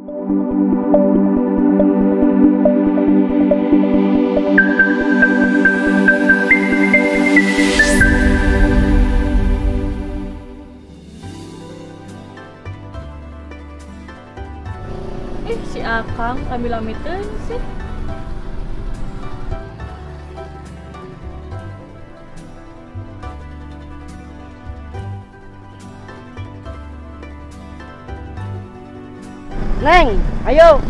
Si Akang lami-lami teuing sih. Neng, ayo.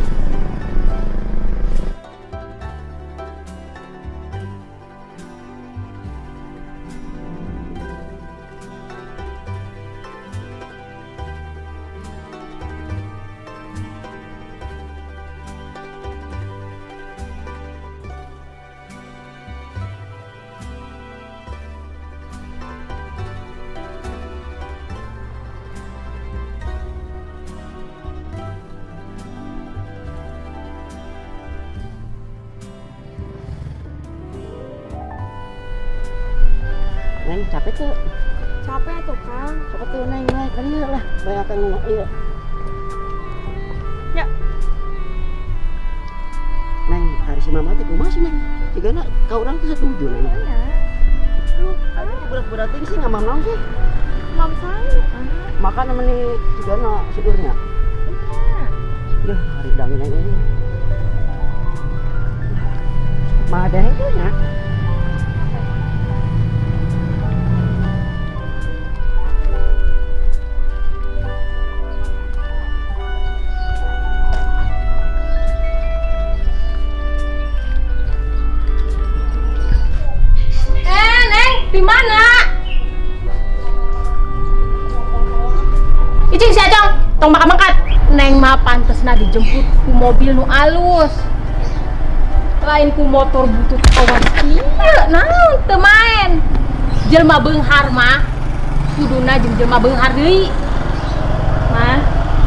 Neng, capek tuh? Capek tuh, Kang. Capek tuh, Neng. Naik kali lah. Banyak yang ngomong, iya. Ya. Neng, hari si mama teh kumaha sih, Neng? Jigana ka urang teh setuju, Neng. Iya. Duh, aduh berat-berat sih nggak mau sih. Mam sangu, Kang. Makan meni jigana seueurnya. Iya. Duh, hari dangin Neng ini. Mah ada itu nya. Di mana? Icing si Acong, tong bakal mangkat. Neng mah pantesna dijemput ku mobil nu alus. Lain ku motor butut kawas kieu, naon teu main. Jelema beunghar mah kuduna jeung jelema beunghar deui. Mah,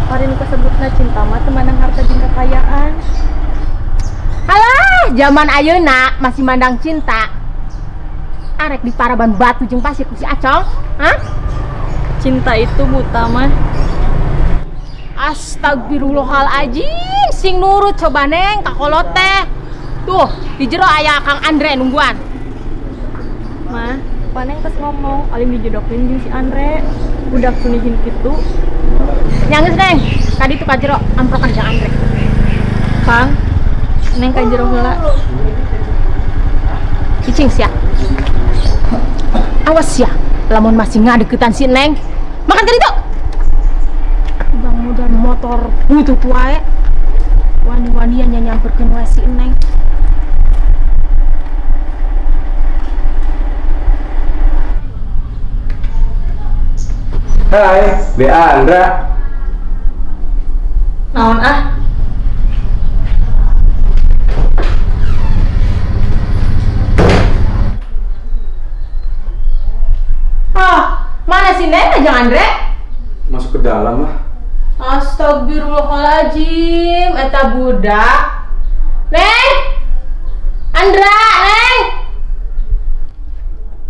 pari nu kasebutna cinta mah teu mandang harta jeung kekayaan. Alah, zaman ayeuna masih mandang cinta. Arek di paraban batu jeung pasir ku si Acong, hah? Cinta itu buta mah. Astagfirullahaladzim, sing nurut coba Neng ka kolot teh. Tuh, di jero aya Kang Andre nungguan. Mah, paneng tos ngomong alim dijodohkeun jeung si Andre. Udah kunihin kitu. Nya geus Neng, tadi tuh ka jero amprokan jeung Andre. Kang, Neng ka jero heula. Cicing sia. Awas ya, lamun masih ngadeketan si Neng. Makan tadi tuh. Bang modal motor butut wae. Wani-wanian nyamperkeun wae si Neng. Hai, Bea Andra. Naon ah? Mana si Neng aja Andre? Masuk ke dalam lah. Astagfirullahaladzim, eta budak. Neng! Andra, Neng!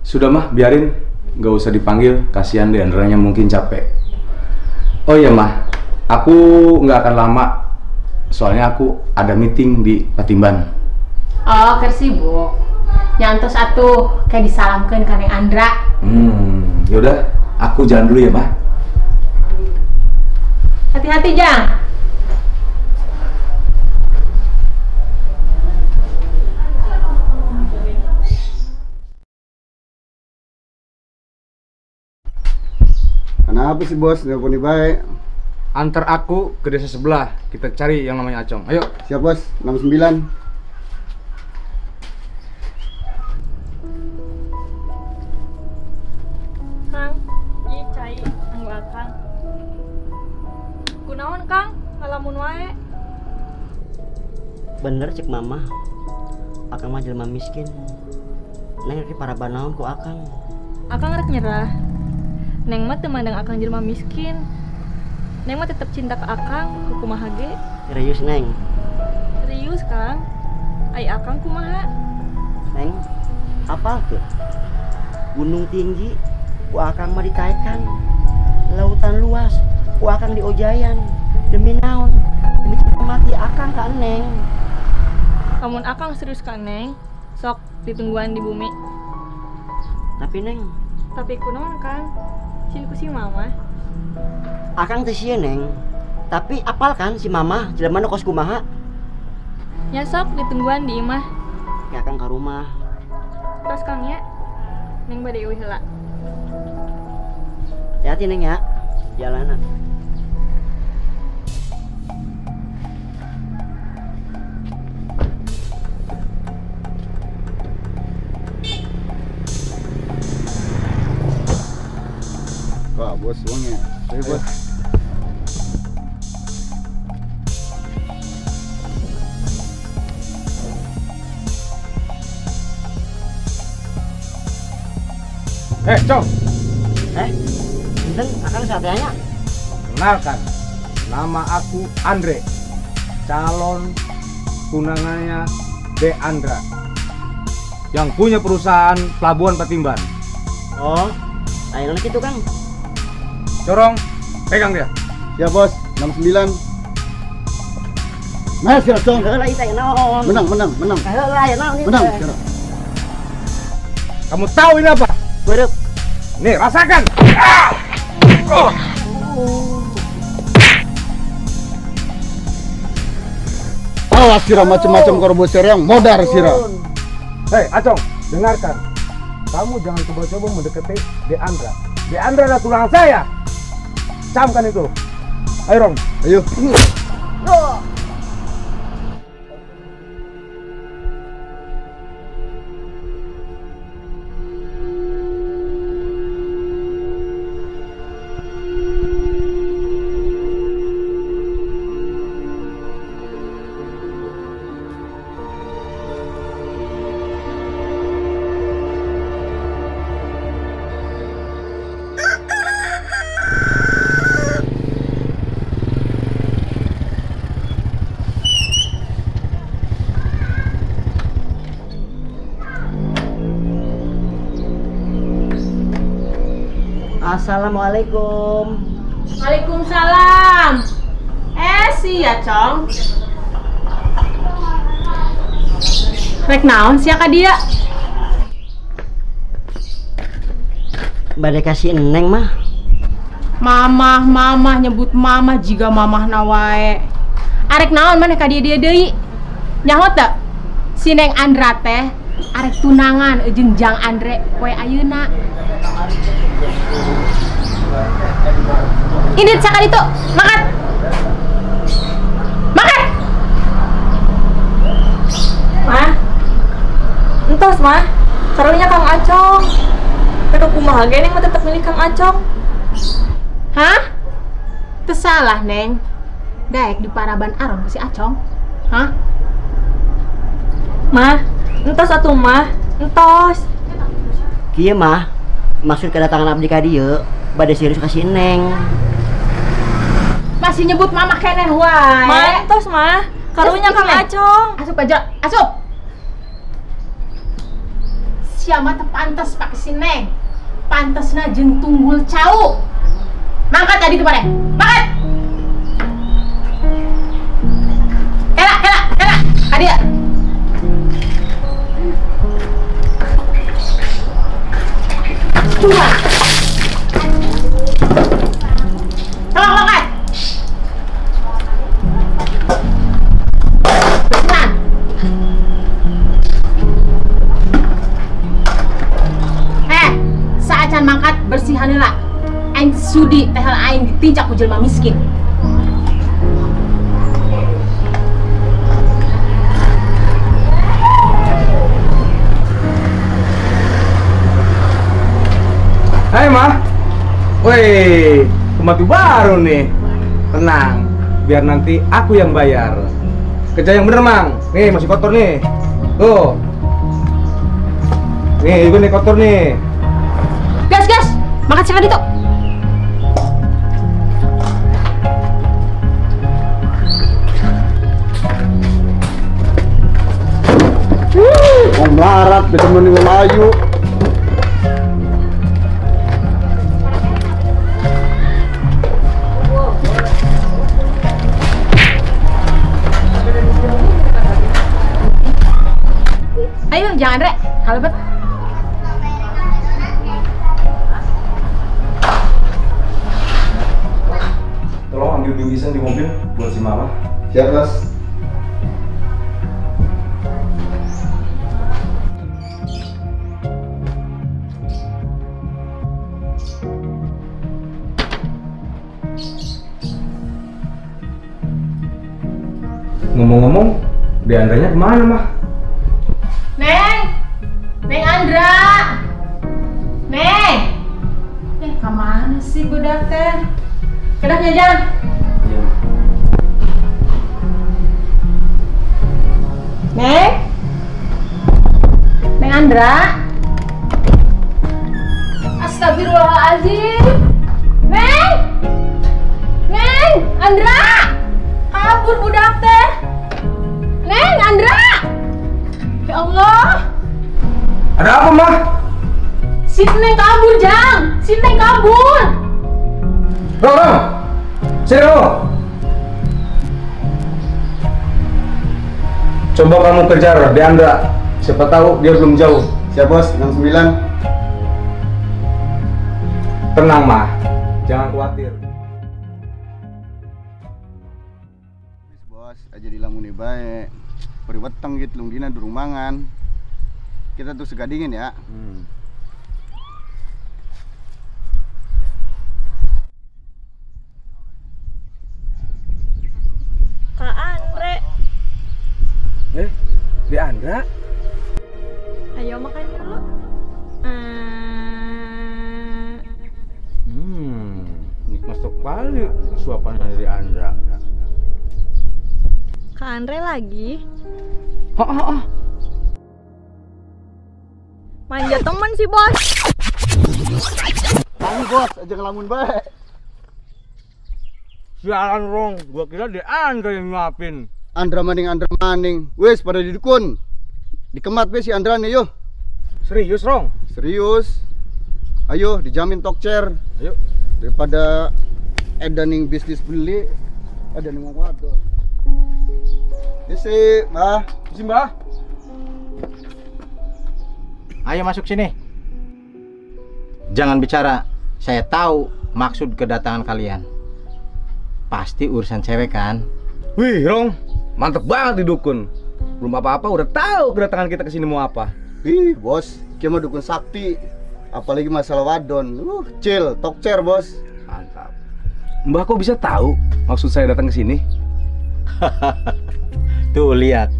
Sudah mah, biarin. Nggak usah dipanggil, kasihan deh Andranya mungkin capek. Oh iya mah, aku nggak akan lama. Soalnya aku ada meeting di Patimban. Oh, keur sibuk. Nyantos atuh kayak disalamkeun ka Neng Andra. Yaudah, aku jalan dulu ya, Mah. Hati-hati, Jang. Kenapa sih, Bos? Nelpon baik. Antar aku ke desa sebelah. Kita cari yang namanya Acong. Ayo. Siap, Bos. 69. Kang, ieu cai anggo Akang. Kunaon Kang? Ngalamun wae. Bener cek mama. Akang mah jelema miskin. Neng rek paraban naon ku Akang. Akang rek nyerah. Neng mah teu mandang Akang jelema miskin. Neng mah tetep cinta ke Akang, ku kumaha ge. Serius Neng? Serius Kang. Ai Akang kumaha? Neng, apal tuh? Gunung tinggi ku Akang mah ditaekan. Lautan luas ku Akang diojayan. Demi naon? Demi mati akang ka Neng. Lamun akang serius ka Neng, sok ditungguan di bumi. Tapi Neng, tapi kunaon Kang? Sieun ku si mama. Akang teh sieun Neng. Tapi apal kan si mama jelema nu kos kumaha? Ya sok ditungguan di imah. Ya akang ka rumah. Tos Kang ya. Neng bade eueuh heula. Hati-hati Neng ya. Jalanan. Wah, bos uangnya. Ayo, bos. Cong. Punten, akang satenya. Kenalkan, nama aku Andre, calon tunangannya Deandra, yang punya perusahaan Pelabuhan Patimban. Oh, ayo gitu Kang. Corong, pegang dia. Ya bos, 69. Nah, sira Cong. Menang, menang, menang. Menang, sira. Kamu tahu ini apa? Berep. Nih, rasakan. Awas sira macam-macam korbo serang, modar sira. Hei, Acong, dengarkan. Kamu jangan coba-coba mendekati Deandra. Deandra adalah tunangan saya. Camkan itu. Ayo, Rong. Ayo. Assalamualaikum. Waalaikumsalam. Sia Cong. Rek naon sia ka dia? Bade kasih Neng mah. Mamah, mamah nyebut mamah jiga mamahna wae. Arek naon maneh ka dia deui? Nyaho teu? Si Neng Andra teh arek tunangan jeung Jang Andre poe ayeuna. Ini cakar itu, makan. Makan. Mah. Entos, Mah. Karunya Kang Acong. Tapi kumaha ge Neng mah tetep milih Kang Acong. Hah? Teu salah, Neng. Daek di paraban aron ku si Acong. Hah? Mah, entos atuh mah. Entos. Kieu mah, maksud kedatangan abdi ka dieu bade serius kasih Neng. Masih nyebut mama keneh wae. Mah, entos mah. Karunya Kang Acong. Asup aja, asup. Siapa teu pantes pake si Neng. Pantesna jeung tunggul cau. Mangkat tadi tuh maneh. Mangkat. Kela, kela, kela. Ka dieu. Dua. Tolong mangkat. Bersihan. Saacan mangkat bersihan heula. Aing sudi teh aing ditincak ku jelema miskin. Hai Mah. Woi, pembantu baru nih. Tenang, biar nanti aku yang bayar. Kerja yang bener, Mang. Nih, masih kotor nih. Tuh. Nih, juga nih kotor nih. Gas, gas. Makan siang itu. Wong melarat ditemenin wong ayu. Kalebet. Tolong ambil bingkisan di mobil buat si mama. Siap, Bos. Ngomong-ngomong, Deandranya kemana, Mah? Neng! Neng Andra! Neng! Kemana sih budak teh? Kedapnya Jang? Iya. Neng? Neng Andra? Astagfirullahaladzim! Neng! Neng! Andra! Kabur budak teh! Neng, Andra! Ya Allah! Ada apa, Mah? Si Neng kabur, Jang! Si Neng kabur! Rong, Rong! Sini kamu! Coba kamu kejar Deandra. Siapa tahu dia belum jauh. Siap, Bos. 69. Tenang, Mah. Jangan khawatir. Bos, aja di lamune bae. Peri weteng gitu lunggina durumangan. Kita tuh segadingin ya. Kak Andre. Deandra? Ayo makan dulu. Nikmat sekali suapan dari Andra. Kak Andre lagi? Oh. Manja temen sih, Bos. Kamu, Bos, aja ngelamun bae. Sialan, Rong. Gua kira Deandra yang nyuapin. Andra maning. Wes, pada didukun. Dikemat be si Andra nih, yo. Serius, Rong? Serius. Ayo, dijamin tokcer. Ayo. Daripada edaning bisnis beli, edaning wong wadon. Isi, Mbah. Isi, Mbah. Ayo masuk sini. Jangan bicara. Saya tahu maksud kedatangan kalian. Pasti urusan cewek kan? Wih, Rong, mantep banget di dukun. Belum apa-apa udah tahu kedatangan kita kesini mau apa. Ih, Bos, kia mah dukun sakti. Apalagi masalah wadon. Chill, tokcer, Bos. Mantap. Mbah kok bisa tahu maksud saya datang ke sini? Tuh, lihat.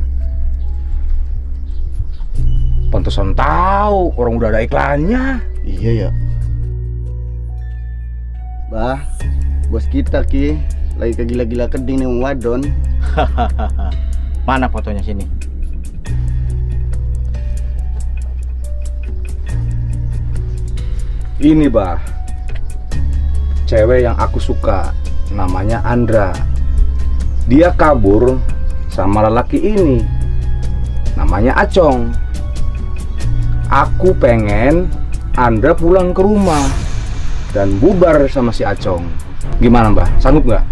Pantesan tahu, orang udah ada iklannya. Iya ya. Bah, bos kita Ki lagi kegila-gila keding nih wadon. Mana fotonya sini? Ini, Bah. Cewek yang aku suka, namanya Andra. Dia kabur sama lelaki ini. Namanya Acong. Aku pengen Andra pulang ke rumah dan bubar sama si Acong. Gimana, Mbah? Sanggup nggak?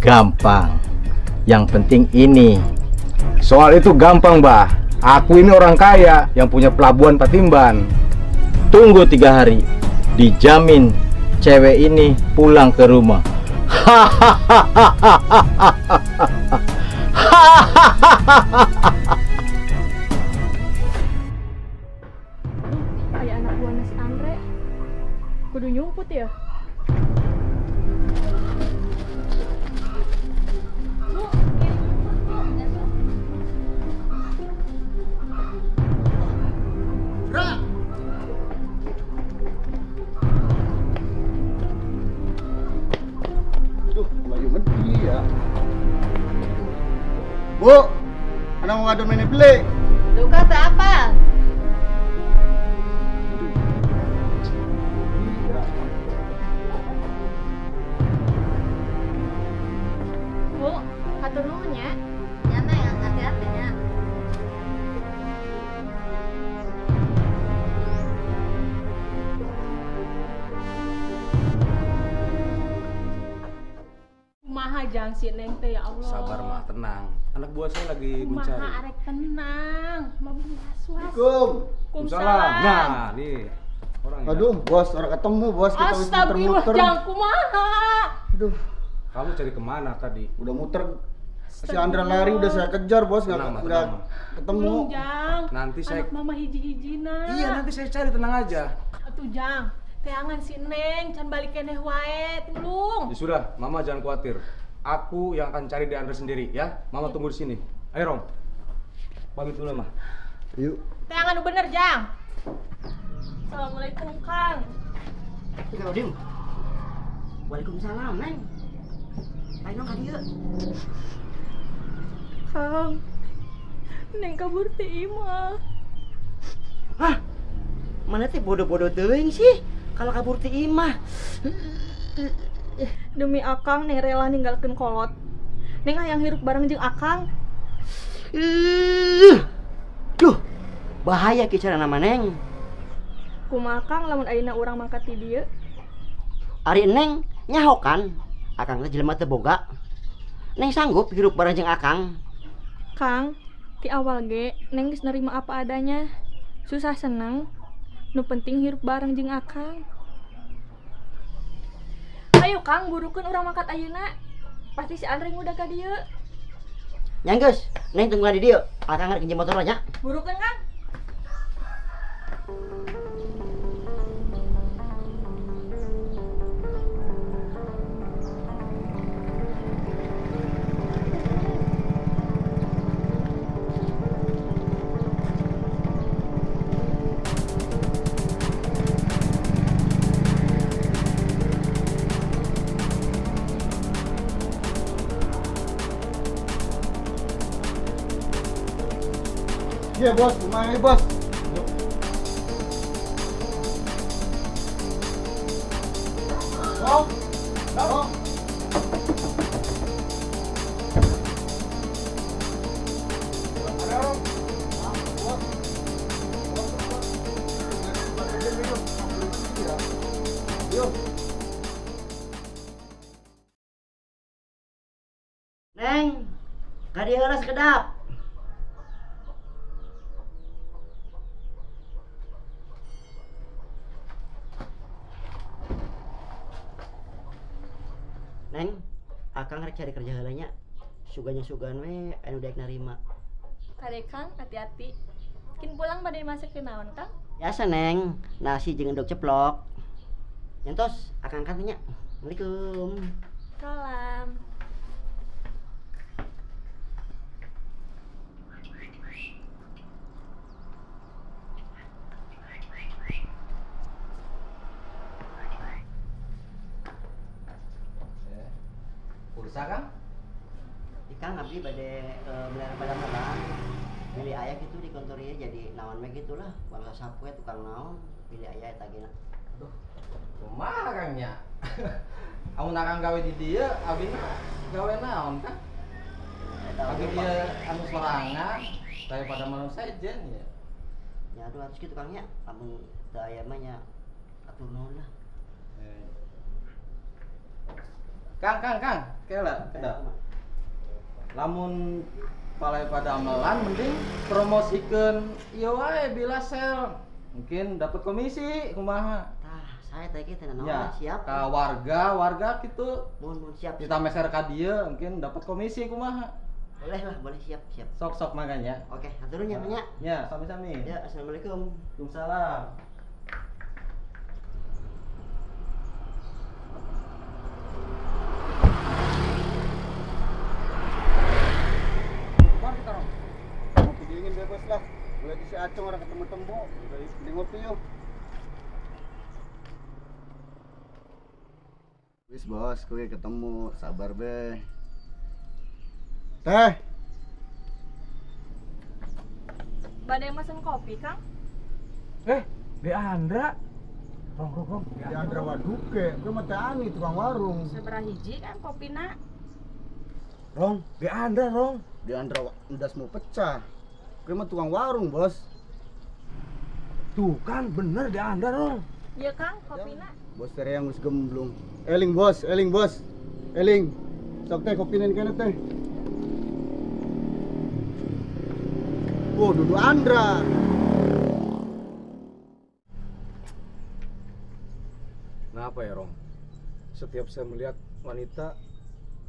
Gampang. Yang penting ini. Soal itu gampang, Mbah. Aku ini orang kaya yang punya pelabuhan Patimban. Tunggu 3 hari. Dijamin cewek ini pulang ke rumah. Kayak anak buahnya si Andre. Kudu nyumput ya. Bu, anak mau ngadu main beli. Duka tak apa? Bu, hatur nuhun ya. Ya, Neng, hati-hati ya. Kumaha Kumaha jang si Neng teh ya Allah. Sabar mah, tenang. Anak buah saya lagi mencari. Kumaha arek tenang, mah was-was. Waalaikumsalam. Nah, nih orang. Aduh, bos, orang ketemu, bos. Kita harus muter-muter. Jang kumaha? Aduh. Kamu cari kemana tadi? Udah muter. Si Andra lari udah saya kejar, bos, nggak udah ketemu. Tolong, Jang. Nanti saya anak mama hiji-hijina. Iya, nanti saya cari, tenang aja. Atuh, Jang. Teangan si Neng, can balik keneh wae, tulung. Ya sudah, Mama jangan khawatir. Aku yang akan cari Deandra sendiri ya. Mama tunggu di sini. Ayo, Rong. Pamit dulu, Ma. Yuk. Teangan nu bener, Jang. Assalamualaikum, Kang. Waalaikumsalam, Neng. Ayo ka dieu. Kang, Neng kabur ti imah. Hah? Mana teh bodoh-bodoh teuing sih kalau kabur ti imah. Demi Akang Neng rela ninggalkeun kolot. Neng hayang hirup bareng jeung Akang. Duh, bahaya ki carana mah Neng. Kumaha Kang lamun ayeuna urang mangkat ti dieu? Ari Neng nyaho kan, Akang teh jelema teu boga. Neng sanggup hirup bareng jeung Akang. Kang, ti awal ge Neng geus nerima apa adanya. Susah seneng, nu penting hirup bareng jeung Akang. Ayo Kang, burukeun urang mangkat ayeuna. Pasti si Andre ngudah ka dieu. Nya geus, Neng tungguan di dieu. Akang rek nginjem motor nya. Burukeun, Kang. Iya bos, lumayan bos. Bos, bos. Neng, ka dieu heula sekedap. Neng, Akang rek cari kerja heula nya. Suganya sugan we anu daek narima. Kade Kang, hati-hati. Kin pulang bade masak ke naon, Kang? Biasa Neng, nasi jeung endog ceplok. Nyentos, Akang kan nya. Assalamualaikum. Salam. Pulsa, Kang? Kang, abdi bade beli pada-pada. Beli ayah gitu di kantornya jadi naon we gitulah. Bangsa sapu tukang naon, beli ayah eta gena. Aduh, kumaha Kang nya? Amun akang gawe di dieu, abdi gawe naon, Kang? Abdi dieu anu sorangan daripada manusia sejen ya. Ya aduh harus kitu Kang nya, lamun teu aya mah nya atur nuhun lah. Kang, Kang, Kang, kela, kela. Lamun palai pada amalan mending promosikeun ieu wae bila sel. Mungkin dapat komisi kumaha. Tah, saya teh kieu teh naon siap. Ka warga, warga kitu. Mun siap. Kita meser ka dieu mungkin dapat komisi kumaha. Boleh lah, boleh siap, siap. Sok-sok makanya. Oke, hatur nya nya. Ya, sami-sami. Ya, assalamualaikum. Waalaikumsalam. Bebas lah, boleh di si Acung orang ketemu tembo, beli ngopi yuk. Wis bos, gue ketemu, sabar be. Teh. Badai mesen kopi, Kang? Deandra. Rong, rong, rong. Deandra waduke, gue mah teh ani tukang warung. Seberapa hiji kan kopina? Rong, Deandra, Rong. Deandra ndas mau pecah. Gue mah tukang warung, bos. Tuh kan bener Deandra, Rong. Iya, Kang, kopina. Bos tere yang geus gemblung. Eling, bos, eling, bos. Eling. Sok teh kopinin kene teh. Oh, Dudu Andra. Kenapa ya, Rom? Setiap saya melihat wanita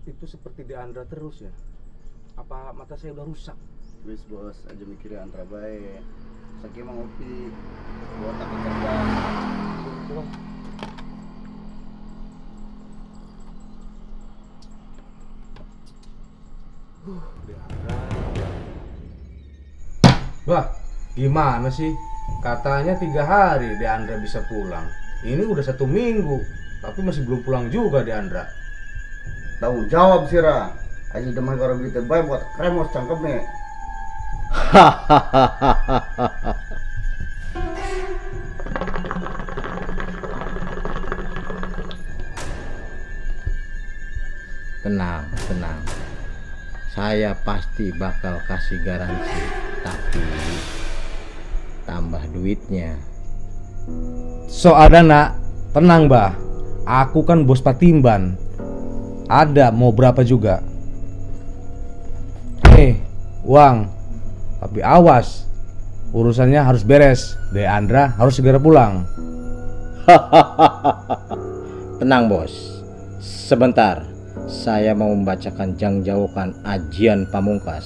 itu seperti di Andra terus ya. Apa mata saya udah rusak? Wis bos, aja mikirnya Andra bae. Sakieu mah ngopi, buat aku cerdas. Wah, gimana sih? Katanya 3 hari Deandra bisa pulang. Ini udah 1 minggu, tapi masih belum pulang juga Deandra. Tanggung jawab sih, Ra. Aja demen orang gitu bae buat kremos cangkemnya. Hahaha. Tenang, tenang. Saya pasti bakal kasih garansi, tapi tambah duitnya. Soal dana, tenang bah. Aku kan bos Patimban. Ada mau berapa juga. Nih, uang. Tapi awas, urusannya harus beres. Deandra harus segera pulang. Tenang bos. Sebentar, saya mau membacakan jangjaukan ajian pamungkas.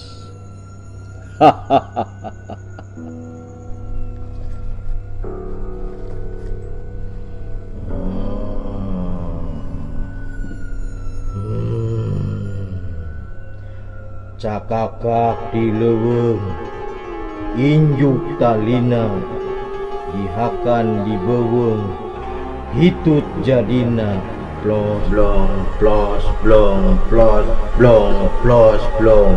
Cakakak di leuweung, injuk talina, dihakan di beuweung, hitut jadina. Plos blong plos blong plos blong plos blong.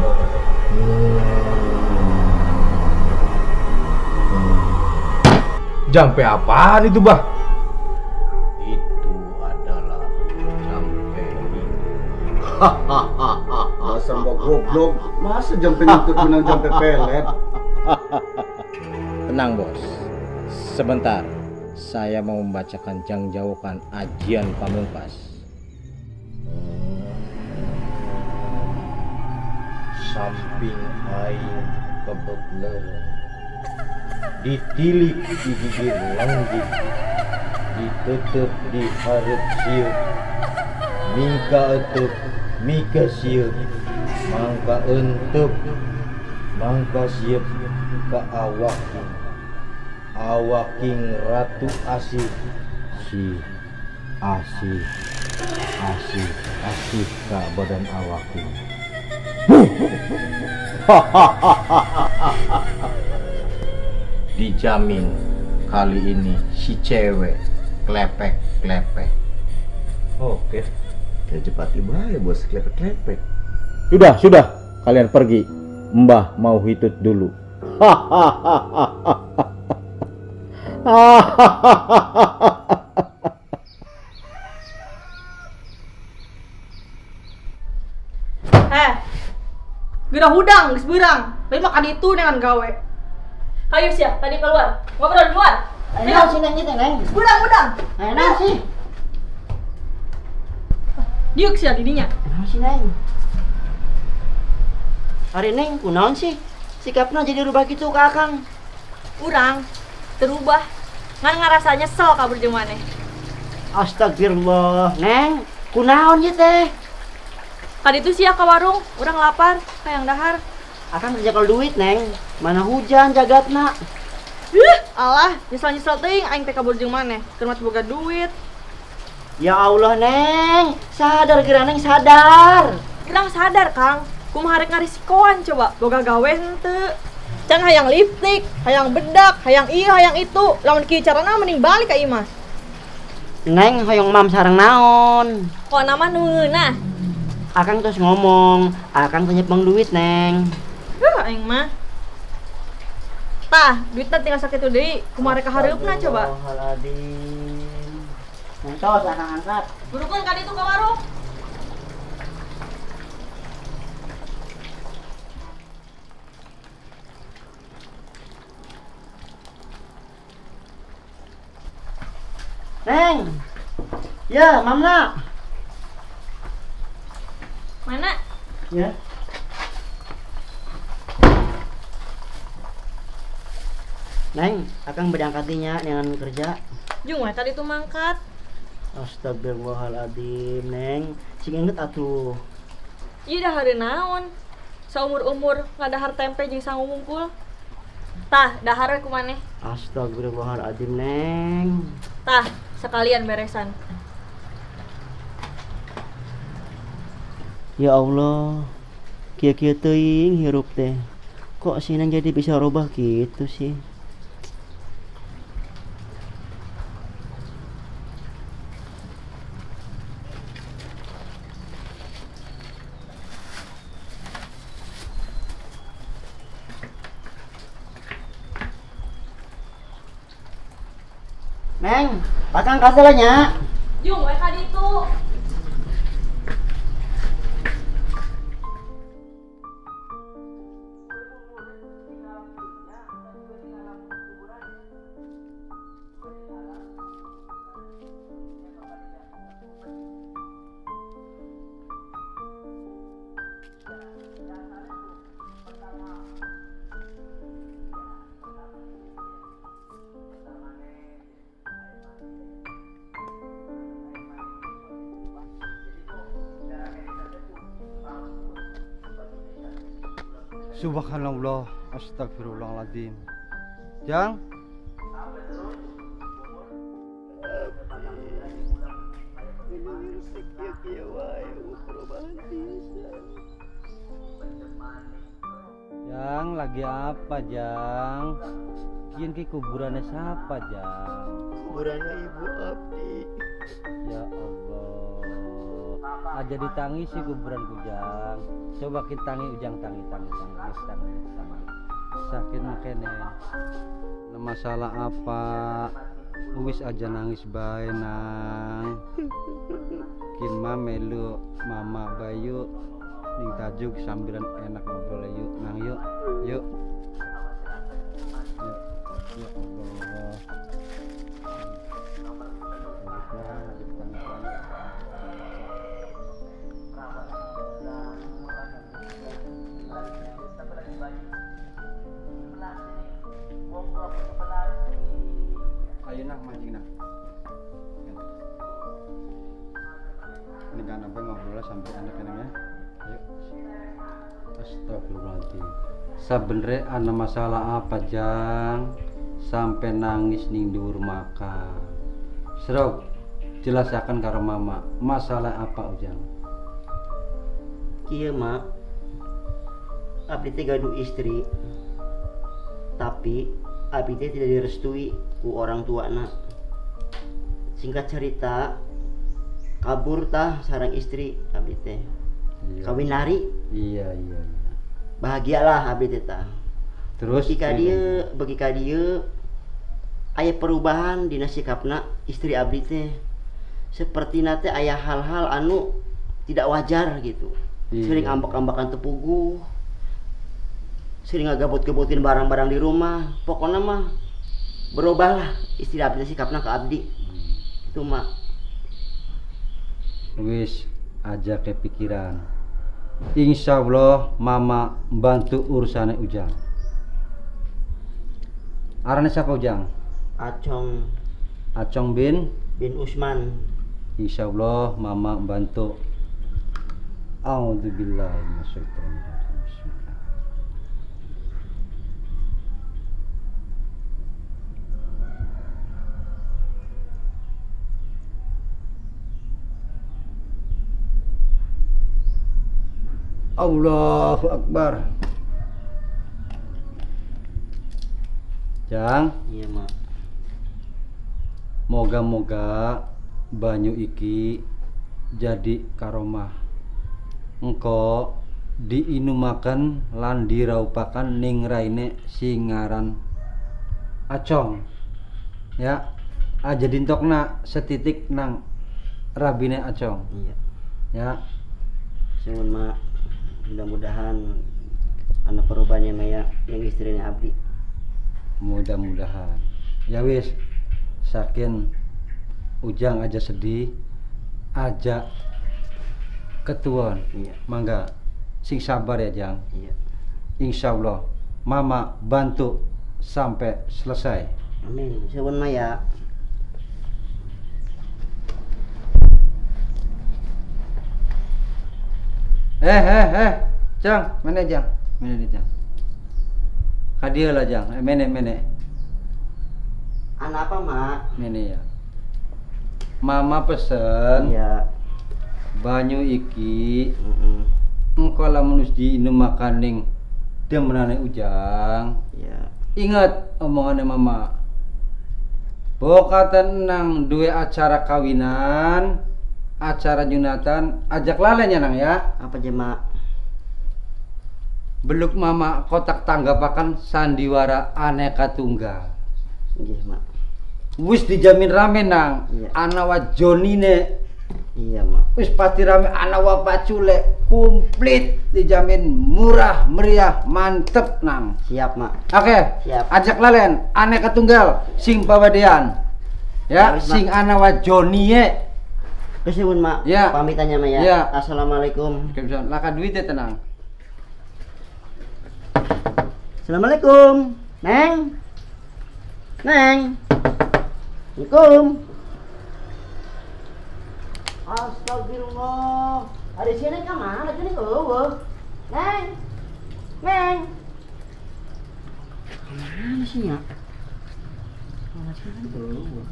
Jampe apaan itu, Bah? Itu adalah jampe itu. Hahaha. Dasar mbok goblok, masa jampe ngintut menang jampe pelet. Tenang, Bos. Sebentar, saya mau membacakan jangjaukan ajian pamungkas. Samping aing kebet leureun, ditilik di gigir langgit, ditutup di hareup sieup, mingka eutup mika sieup, mangka enteup mangka sieup ka awaking. Awaking Ratu Asih, si asih asih asih ka badan awaking. Dijamin kali ini si cewek klepek-klepek. Oke. Ya cepat tiba ya bos, klepek-klepek. Sudah, sudah, kalian pergi. Mbah mau hitut dulu. Hahaha. Geura hudang, geus beurang. Lain mah kaditu dengan gawe. Hayu sia, tadi keluar. Ngobrol di luar. Ayo sih neng itu neng. Hudang, hudang. Ayo neng sih. Diuk sia didinya. Naon sih neng? Ari neng kunaon sih? Sikapna jadi rubah gitu ka akang. Urang terubah. Ngan ngarasa nyesel kabur jeung maneh. Astagfirullah, neng. Kunaon ieu teh? Kaditu sia ka warung, urang lapar, hayang dahar. Akang kerja kalau duit, neng. Mana hujan jagatna. Alah, nyesel-nyesel teuing aing teh kabur jeung maneh. Keur mah boga duit. Ya Allah, neng. Sadar geura neng, sadar. Urang sadar, Kang. Kumaha rek ngarisikoan coba, boga gawe henteu. Can hayang liptik, hayang bedak, hayang ieu, hayang itu. Lamun kieu carana mending balik ka imah. Neng hoyong mam sareng naon? Kok nama nu ngeunah? Akang terus ngomong, akang teh nyepeng duit, neng. Aing mah. Tah, duitna tinggal sakitu deui, kumaha rek kahareupna coba? Astagfirullahaladzim. Neng tos akang angkat. Burukeun ka ditu ka warung. Neng. Ya, mamna. Mana? Ya. Neng, akang bade angkat nya dengan kerja. Jung we tadi tuh mangkat. Astagfirullahaladzim, Neng. Sing inget atuh. Ieu dahar naon? Saumur-umur ngadahar tempe jeung sangu wungkul. Tah, dahar we ku maneh. Astagfirullahaladzim, Neng. Tah, sekalian beresan. Ya Allah, kieu-kieu teuing hirup teh. Kok si Neng jadi bisa robah gitu sih? Neng, akang kasih nya. Jung, we ka ditu. Subhanallah, astagfirullahaladzim. Jang. Jang, lagi apa, Jang? Kian ki kuburannya siapa, Jang? Kuburannya Ibu Abdi. Ya Allah. Aja ditangisi kuburanku, Jang. Coba kita tangi, Ujang, tangi, tangi, tangi, tangi, tangi. Sakit makene. Nah, masalah apa? Wis aja nangis bae, Nang. Kin ma melu mama bayu ning tajuk sambilan enak ngobrol yuk, Nang, yuk. Yuk. Yuk. Ya Allah. Ayo nak mancing nak. Ini kan apa ngobrolnya sampai anak-anak ya. Ayo. Astagfirullahaladzim. Sebenarnya ana masalah apa, Jang? Sampai nangis ning dhuwur makan. Serok, jelasakan karo mama, masalah apa, Ujang? Kieu, Mak. Abdi teh gaduh istri. Tapi abdi teh tidak direstui ku orang tuana. Singkat cerita, kabur tah sareng istri abdi teh. Iya. Kawin lari. Iya, iya, iya. Bahagialah abdi teh tah. Terus bagi ka dieu aya perubahan dina sikapna istri abdi teh. Sepertina teh aya hal-hal anu tidak wajar gitu. Iya. Sering ambek-ambekan teu puguh. Sering ngagabot-gabotin barang-barang di rumah. Pokoknya mah berubahlah istri abdi sikapna ke abdi. Itu, Mak. Wis aja kepikiran. Insya Allah mama bantu urusannya Ujang. Arane siapa, Ujang? Acong. Acong bin Usman. Insya Allah mama bantu. A'udzubillahi minasyaitonir rajim. Bismillah. Allahu Akbar. Jang. Iya, Mak. Moga-moga banyu iki jadi karomah. Engko diinumaken lan diraupakan ning raine sing ngaran Acong. Ya, aja dintokna setitik nang rabine Acong. Iya. Ya. Suwun, Mak. Mudah-mudahan anak perubahannya Maya yang istrinya Abdi. Mudah-mudahan. Ya wis, saking Ujang aja sedih, aja Ketuan. Iya. Mangga sing sabar ya, Jang. Iya. Insya Allah Mama bantu sampai selesai. Amin. Suwun mah ya. Jang, mana Jang? Mana nih Jang? Kadia lah Jang, mene mene. Anak apa, Mak? Mene ya. Mama pesen. Iya. Banyu iki. Engko lamun wis diinum makaning demenane Ujang. Iya. Ingat omongannya Mama. Bokatan nang duwe acara kawinan, acara nyunatan, ajak lalenya nang ya. Apa aja, Mak? Beluk Mama kotak tanggapakan sandiwara aneka tunggal. Nggih, Mak. Wis dijamin rame nang. Iya. Ana wa Jonine. Iya, Mak. Wis pasti rame ana wa pacule, komplit dijamin murah, meriah, mantep nang. Siap, Mak. Oke. Siap. Ajak lalen aneka tunggal sing pawadean. Ya, Wis, Mak. sing ana wa Jonie. Wis nuwun, Mak. Ya. Pamitannya, Mak ya. Ya. Assalamualaikum. Laka duitnya tenang. Assalamualaikum. Neng. Neng. Assalamualaikum. Astagfirullah. Ada sini ke mana? Sini eueuh. Neng. Neng. Kemana sih ya? Kemana sih kan eueuh.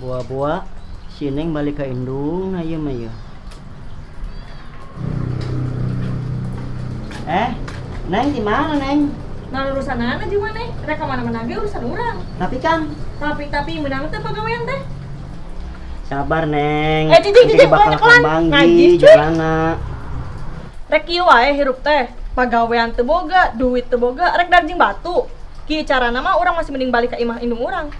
Buah-buah si Neng balik ke indung na ieu mah ieu. Neng di mana, Neng? Nah, urusan anak juga, Neng. Rek ka mana-mana ge urusan urang. Tapi kan tapi menang teh pagawean teh. Sabar, Neng. Cicing, cicing, bakal nyekelan. Ngajih jalana. Rek kieu wae hirup teh. Pagawean teu boga, duit teu boga, rek darjing batu. Kieu carana mah urang masih mending balik ka imah indung urang.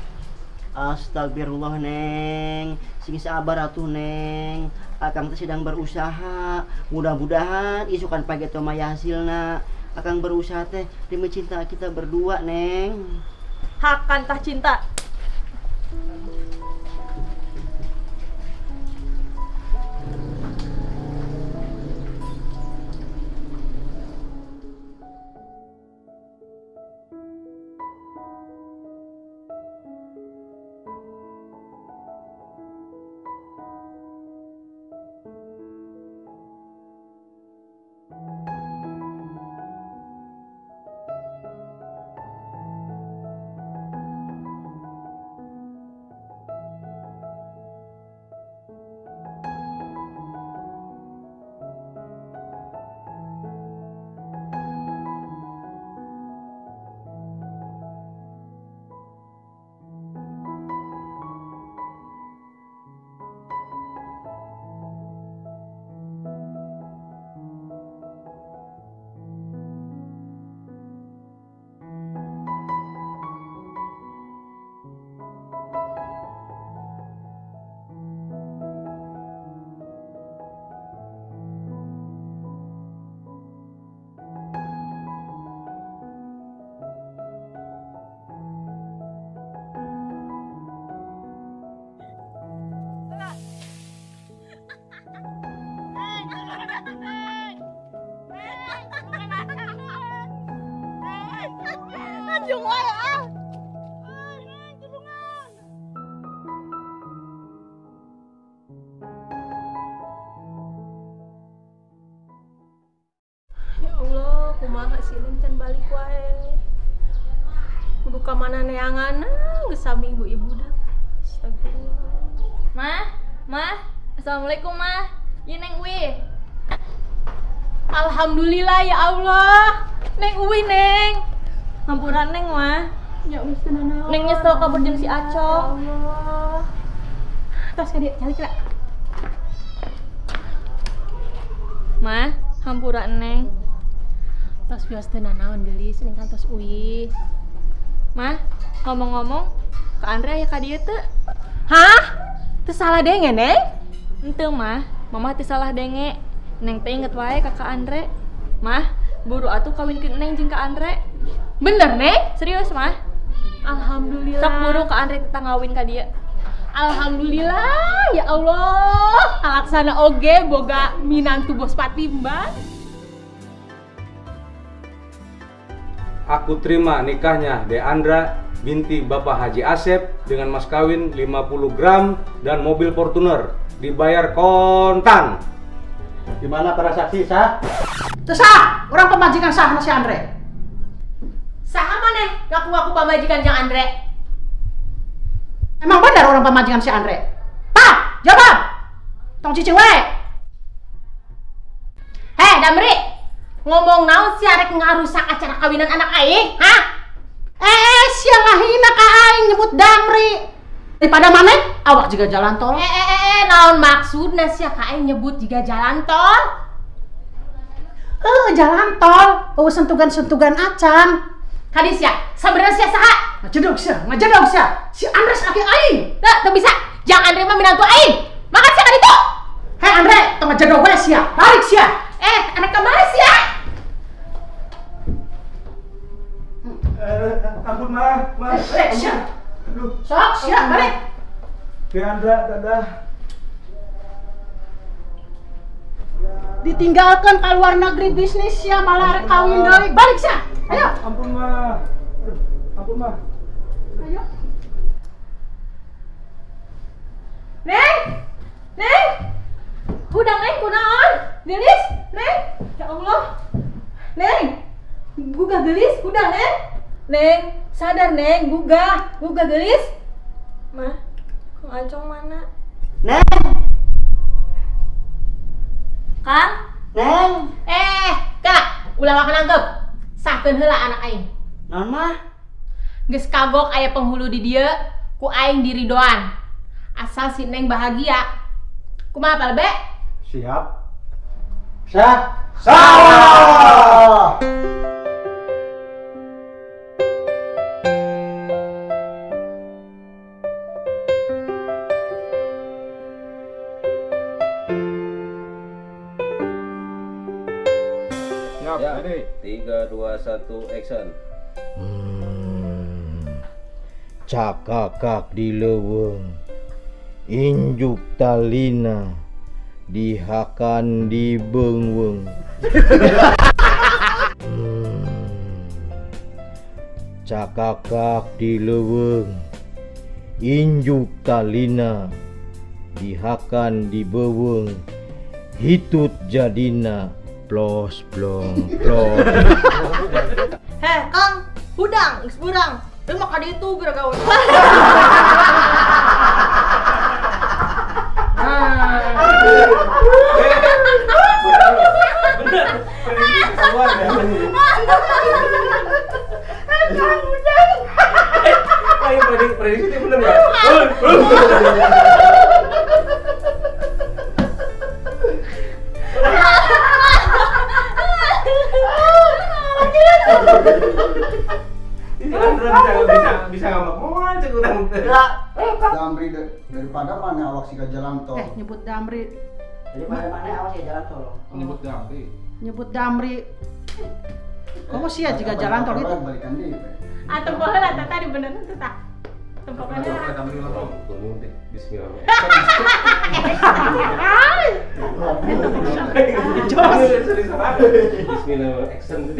Astagfirullah, Neng. Sing sabar atuh, Neng. Akang teh sedang berusaha. Mudah-mudahan isukan pagi teh maya hasilna. Akang berusaha teh demi cinta kita berdua, Neng. Hakan tah cinta. Ya Allah, kumaha sih Neng can balik wae. Kudu ka mana neanganna geus saminggu ibu dah. Astagfirullah. Mah, mah, assalamualaikum mah. Ieu Neng Uwi. Alhamdulillah ya Allah. Neng Uwi, Neng. Hampura Neng mah. Ya wis teu nanaon. Neng nyesel kabur jeung si Acong. Ya Allah. Tos ka dieu, calik lah. Mah, hampura Neng. Tos bios teu nanaon geulis, Neng kan tos uih. Mah, ngomong-ngomong, ka Andre aya ka dieu teu? Hah? Teu salah denge, Neng? Henteu, Mah. Mama teu salah denge. Neng teh inget wae ka Kak Andre. Mah, buru atuh kawinkeun Neng jeung Kak Andre. Bener, Neng? Serius, Mah. Alhamdulillah. Sok buru Kak Andre teh ngawin ka dieu. Alhamdulillah ya Allah, kalaksana oge boga minantu bos Patimban. Aku terima nikahnya Deandra binti Bapak Haji Asep dengan mas kawin 50 gram dan mobil Fortuner, dibayar kontan. Gimana para saksi sah? Sah, orang pemajikan sah si Andre. Sah maneh ngaku-ngaku pamajikan jang Andre? Emang benar orang pamajikan si Andre? Pak, jawab. Tong cicing wae. Heh, Damri. Ngomong naon sih arek ngarusak acara kawinan anak aing, hah? Sia ngahina ka aing nyebut Damri. Daripada maneh awak juga jalan tol. Naon maksudna sia ka aing nyebut jiga jalan tol? Jalan tol, eueuh sentugan-sentugan acan. Kadis ya, sabenerna sia saha? Ngajedog sia, ngajedog sia. Si Andres aki aing. Teu, teu bisa. Jang Andre mah minantu aing. Makan sia ka ditu. Hei Andre, tong ngajedog we sia. Balik sia. Anak ka mana sia? Ampun mah, mah. Sia. Aduh. Sok sia balik. Deandra, dadah. Ditinggalkan ke luar negeri bisnis sia malah arek kawin deui. Balik sia. Ayo. Ampun mah. Ampun mah. Ayo. Neng. Neng. Hudang Neng kunaon? Geulis, Neng. Ya Allah. Neng. Gugah geulis, hudang Neng. Neng, sadar Neng, gugah, gugah geulis. Mah, Kang Acong mana? Neng. Kang? Neng. Kak, ulah waka nangkep. Sahkeun heula anak aing. Naon mah? Geus kagok aya penghulu di dieu, ku aing diridoan. Asal si Neng bahagia. Kumaha Pak Lebe? Siap. Sah. Sah. Ya, 3, 2, 1, action. Cakakak di leuweung, injuk talina, dihakan di beungweung. Cakakak di leuweung, injuk talina, dihakan di beuweung, hitut jadina. Plos plong plong. Heh, Kang, hudang, geus burang. Lu mah ka ditu geura gawe. Bener. Prediksi keluar ya. Kang, hudang. Ayo prediksi itu bener ya. Bisa ngambek moal cek urang teh. Damri daripada mana awak siga jalan tol. Nyebut Damri. Daripada mana awak siga jalan tol. Nyebut Damri. Nyebut Damri. Kamu sia jiga jalan tol itu. Ah tempo heula tah tadi bener teh tah. Tempo heula. Damri langsung bismillah. Bismillah action.